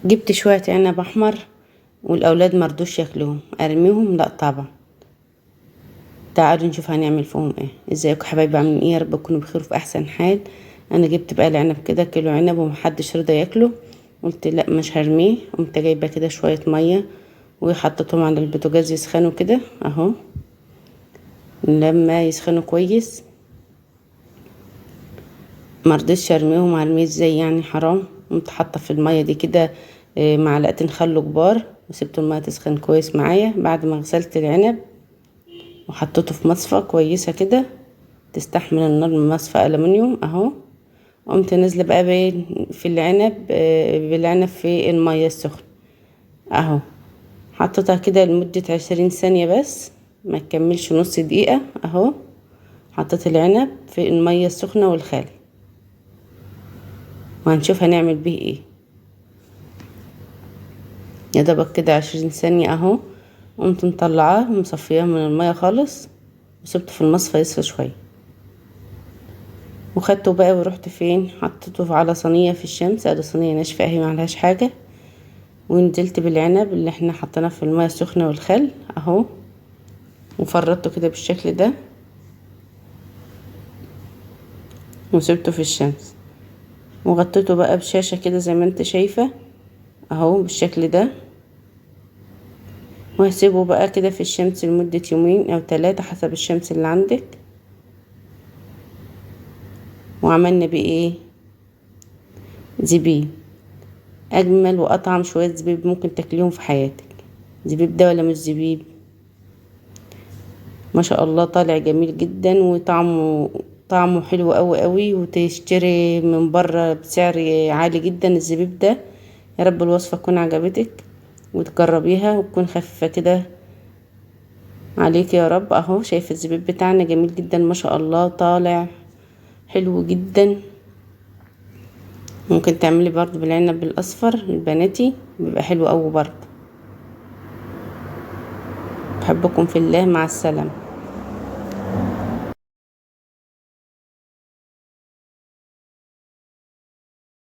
جبت شوية عنب احمر والاولاد مرضوش ياكلوهم، ارميهم؟ لا طبعا. تعالوا نشوف هنعمل فيهم ايه. ازيكم حبايبي، عاملين ايه؟ يا رب تكونوا بخير وفي احسن حال. انا جبت بقى العنب كده، كيلو عنب، ومحدش رضى ياكله، قلت لا مش هرميه. قمت جايبه كده شوية مية وحطيتهم على البوتاجاز يسخنوا كده اهو. لما يسخنوا كويس مرضتش ارميهم، هرميه ازاي يعني، حرام. قمت حاطه في المية دي كده معلقتين خل كبار، وسبت المية تسخن كويس معايا. بعد ما غسلت العنب وحطيته في مصفى كويسة كده تستحمل النار، من مصفى الومنيوم اهو. قمت نازله بقى في العنب، بالعنب في المية السخنة اهو. حطيتها كده لمدة 20 ثانية بس، ما تكملش نص دقيقة اهو. حطيت العنب في المية السخنة والخل، وهنشوف هنعمل بيه ايه. يا دوبك كده 20 ثانية اهو. قمت مطلعاه ومصفياه من المية خالص، وسبته في المصفى يصفى شوية. وخدته بقى ورحت فين، حطيته على صينية في الشمس، ادي صينية ناشفة اهي ما عليهاش حاجة. ونزلت بالعنب اللي احنا حطيناه في المية السخنة والخل اهو، وفردته كده بالشكل ده وسبته في الشمس، وغطيته بقى بشاشة كده زي ما انت شايفة اهو بالشكل ده. وهسيبه بقى كده في الشمس لمدة يومين او 3 حسب الشمس اللي عندك. وعملنا بيه ايه؟ زبيب، اجمل واطعم شوية زبيب ممكن تاكليهم في حياتك. زبيب ده ولا مش زبيب؟ ما شاء الله طالع جميل جدا، وطعمه حلو قوي قوي، وتشتري من بره بسعر عالي جدا الزبيب ده. يا رب الوصفة تكون عجبتك وتجربيها وتكون خفيفة كده عليك يا رب. اهو شايفه الزبيب بتاعنا جميل جدا ما شاء الله، طالع حلو جدا. ممكن تعملي برضو بالعنب الاصفر البناتي، بيبقى حلو قوي برضو. بحبكم في الله، مع السلامة.